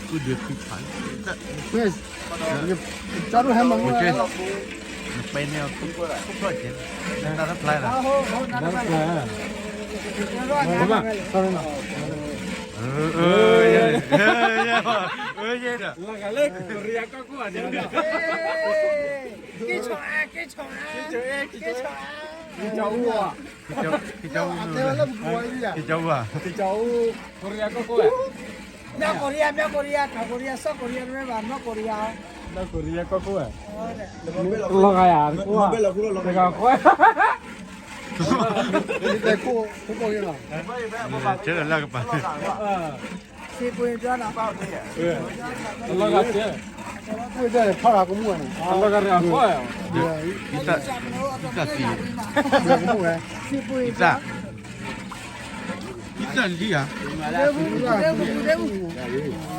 Good day, people. Yes. Charo hai mango. Okay. Pay now. Khúc lọ chén. Not apply là. Sorry, no. Ơ, ơ, yeah. Ơ, yeah. Ơ, yeah, đó. Kê chọ a, kê chọ a. Kê chọ a. Kê chọ a. Kê chọ, kê chọ u, kê chọ u à? Kê chọ u. Korea kôkô à? Mẹ Korea, mẹ Korea, cả Korea, South Korea, mẹ bà North Korea. Mẹ Korea kôkô à? Lo gà à? Lo gà kôkô. Cái cô, cô cô kia là. Chết rồi, lắc cái bà. Sipui jua na. Lo gà chết. Sipui jua na, phá ra cái muôn. Lo gà ra khỏi. Ita, ita ti. Sipui jua. Ita, ita ti à? Lebu, lebu, lebu.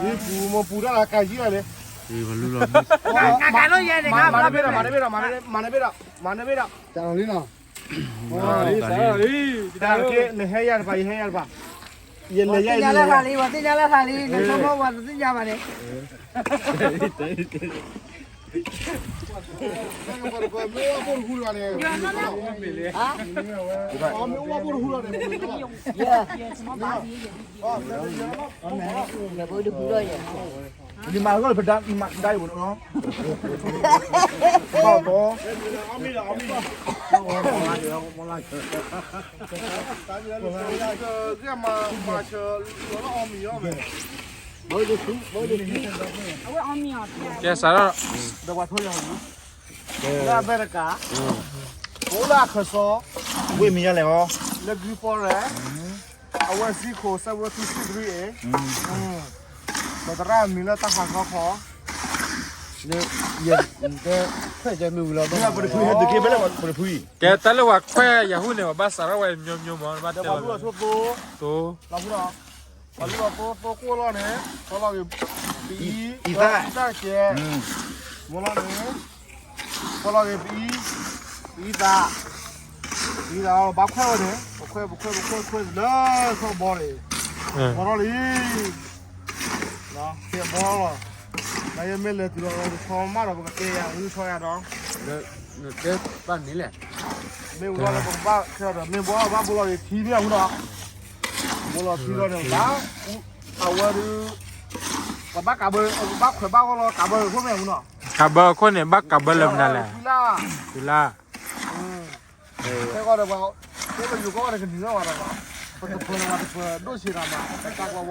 Ni bu mo bu ra la ka ji la le. Ê,ဘာလို့လဲ။ Ngà, ngà, ngà, nó, ya, ngà, ngà, ngà, ngà, ngà, ngà, ngà, ngà, ngà, ngà. Chào đi nào. Ê, chào đi. Ita, nè hê ya ba, hê ya ba. Yê lê ya. Wa tê nya lê thà lì, wa tê nya lê thà lì, nè sô mô wa tê nya ba nê. Hả? Đi mà gọi phải đặt mặt đây của nó. Bảo có. Cái mà mà chờ nó ôm mình nhớ về. Kê sar. Lၢ America, Ola Khaso, ဝ့ၢ်မံၤယါလဲၣ်ဟီ, လၢ Green Forest, အဝဲ zip code seven two six three eight, ဒီးသရၣ်မံၤလၢတၢ်ဟးခီခီ, ခွဲးကဲမ့ၢ်ဝံၤလီၤ, ပတဖုဟဲတုၤက့ၤဖဲလဲၣ်, ပတဖုအံၤ, ကဲတၢ်လၢပှၤခွဲးယဟူန့ၣ် ပဘၣ်စးထီၣ်ဝဲမျိုးမျိုးမး, ဘၣ်တဲလီၤ, သိ, လီၤဖုဒီး ပှၤလူလီၤသိ သိကိၢ်လီၤန့ၣ်, ဖီလီၤဂ့ၤ ပအံ, အံသၣ်ကဲ, မ့ၢ်လီၤန့ၣ်, ဖီလီၤဂ့ၤ ပအံ, ပအံသၣ်, ပအံသၣ် ဘၣ်ခွဲးဝဲန့ၣ်, ပခွဲး ပခွဲး ပခွဲး ပခွဲးလၢခီၣ်ဘီန့ၣ်, ဘီထီၣ်လံ, ကဲဘီလီၤ, နယမ့ၢ်လဲၤတုၤဒီး ဆီမးဒီး ပကတဲယၤ ဂုၢ်ဆီယၤဒီး, ဘၣ်န့ၣ်လဲၣ်, မ့ၢ်ဝံၤလီၤလၢပကဘၣ်ခဲဒီး မ့ၢ်ဘီဘၣ်ဘိလီၤန့ၣ် ထံမ့ၢ်အမူနီၤ, ဘိလီၤထံလီၤန့ၣ် ဘၣ်, အဝဲဒုး, ပဘၣ်ကးဘၢ, ပဘၣ်ခွဲးဘၣ်ဂီၢ်လီၤ ကးဘၢခိၣ်မ့ၢ်အမူနီၤ, ကးဘၢခိၣ်န့ၣ် ဘၣ်ကးဘၢလၢမနုၤလဲၣ်, တုၤလၢ ခဲကီၢ်ဒီးပှၤ, ကဲပယိၤကီၢ်ဒီးကနံၤလီၤဝဲဒီး, ပတပၢၤလၢၤဝဲတပၢၤဒိၣ်ဆံးတၢ်မး, တၢ်ကွၢ်ဝဲ,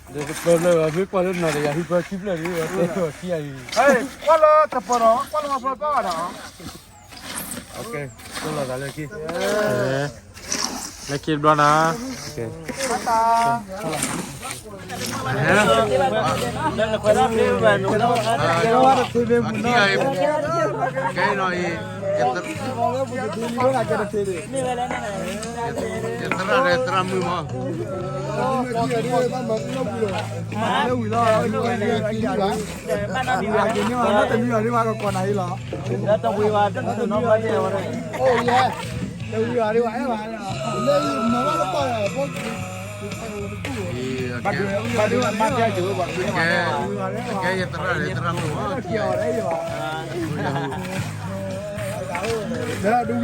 ဒီးတပၢၤလၢၤဝဲ မ့ၢ်ကွၢ်လၢနီၤဒီး ယၤဟံၣ်ပၢခံဖျၢၣ်ဒ်ဝဲတဲဝဲခံဂၤအံၤ, ကွၢ်လၢတပၢၤဒီး ကွၢ်လၢဝဲပၢၤပၢၤဒီး, ကလီၤသးလၢခံ လၢခံတဘျီနီၤ, ဘၣ်တၢ် ကဲနီၤအံၤ, ယသရၣ်ဒီးသရၣ်မုၣ်မး, လၢဝံၤလီၤ, တနံၤအံၤဘၣ်ကကိးနၤအံၤလီၤ, တဝံၤဘၣ်, တဝံၤဘၣ်, လၢမၤဘၣ်တပၢၤ ကဲယသရၣ်ဒီးသရၣ်မုၣ်မး, ဒ်ဝံၤဝဲတက့ၤဘၣ်, က့ၤစ့ၢ်ကီးလီ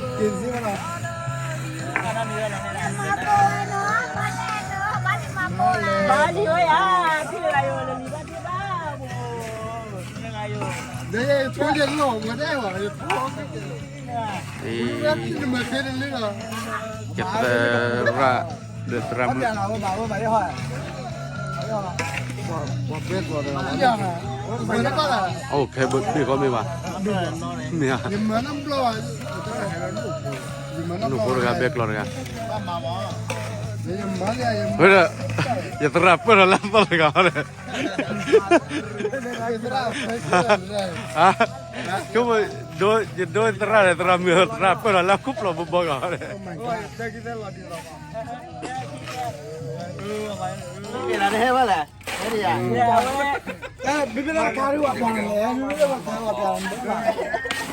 ၤ, ဘၣ်လံဝဲယၤ, ထံၣ်လၢယိၤလၢလံဘၣ်ထံၣ်ဘၣ်, ဒ်ယဲယထိယဲလီၤဝဲဒၣ်ဘၣ်, ယထိ, ကသရၣ်, ဒီးသရၣ်မုၣ်, အိၣ်ခဲဘၣ်ဘ့ၣ်ကီမ့ၢ်ဘၣ်, မ့ၢ်ဧါ, နိၣ်ဖိတဂၤဘဲကျီၤတဂၤ, ဒီး, ယသရၣ်ပၢၢ်ထီၣ်လၢသီတဂၤဒီး, က, ယဒိသရၣ်ဒီးသရၣ်မုၣ် သရၣ်ပၢၢ်ထီၣ်လၢခိၣ်ပျီၢ်ဘီဘီဂၤဒီး ဘၣ်လဲၣ်, ဘၣ်လဲၣ်, ဘၣ်လဲၣ်, ဘၣ်လဲၣ်, ဘၣ်လဲၣ်,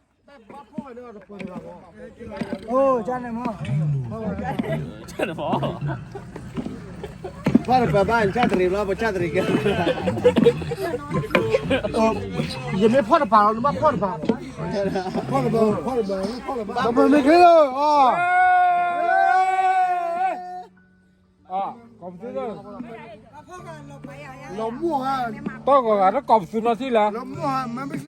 အိၣ် ကန့ၣ်မ့ၢ် ဖီၣ်တပၤဘၣ် ကၢ်တရံးဘျီ ပကၢ်တရံးကဲ ယမ့ၢ်ဖီၣ်တပၤလီၤ နဘၣ်ဖီၣ်တပၤ ဖီၣ်တပၤ ဖီၣ်တပၤ ဖီၣ်တပၤ မ့ၢ်ချ့လီၤ အီၤ ကိးပသူ, လီၤမုၢ်ဟါ, တီၢ်ဂီၤဂၤတကိးပသူနီၤထံၣ်လၢ, လီၤမုၢ်ဟါ,